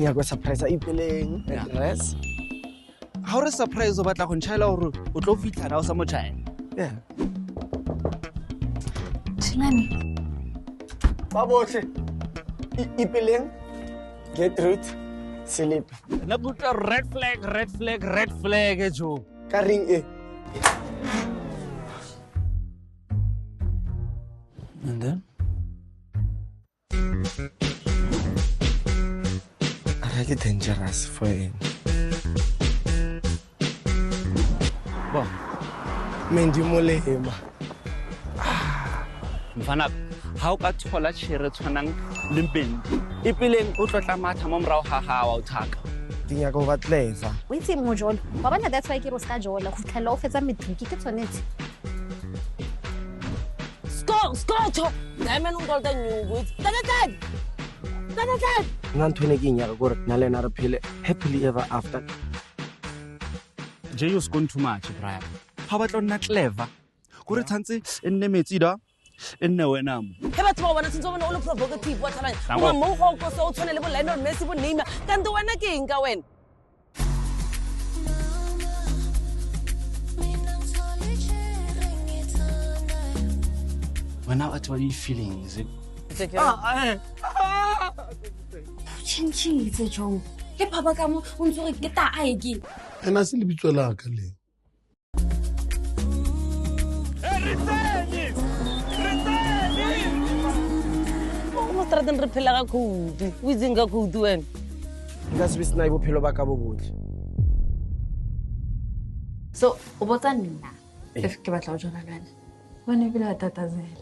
Ke nyaka go surprise Ipeleng address. Ha o re surprise o batla go ntšhaela gore o tlo fitlha na o sa mo tšhaela. Yeah. Thulani. Ba botlhe. Ipeleng, Gertrude, Selepe. Nna ke utlwa red flag, red flag, red flag jo. Ka ring e. And then? Really dangerous for him. Bo. Mendi molema. Mfana, ha o ka thola tjhere tshwanang le Mpendi. Ipeleng o tlotla matha mo morao ga gago o thaka. Ke nyaka go ba clever. O itse mojolo. Wa bona that's why ke re o ska jola go fitlhela o fetsa matric ke tshwanetse. Score, score cho. Diamond o ngolta nyungu. Tata tata. Tata tata. Nna ntho ene ke e nyaka kore nna le ena re phele happily ever after. Jay o gone too much, Brian. Ha batla nna clever. Kore tshwantse e nne metsi da. E nne wena mo. He batho ba bona tshwantse o bone o le provocative wa tlhaloganya. O mo go ko so o tshwane le bo Lionel Messi bo Neymar. Kanti wena ke eng ka wena? Wena what are you feeling? Is it? Tšhentšhitse jo. Le papa ka mo o ntse gore ke ta a ke. Ena se lebitso la ka le. O mo strateng re phela ka khoutu. O itseng ka khoutu wena? Nka se be sena bophelo ba ka bo botle. So, o botsa nna if ke batla go jola le wena. Bona ebile wa tatazela.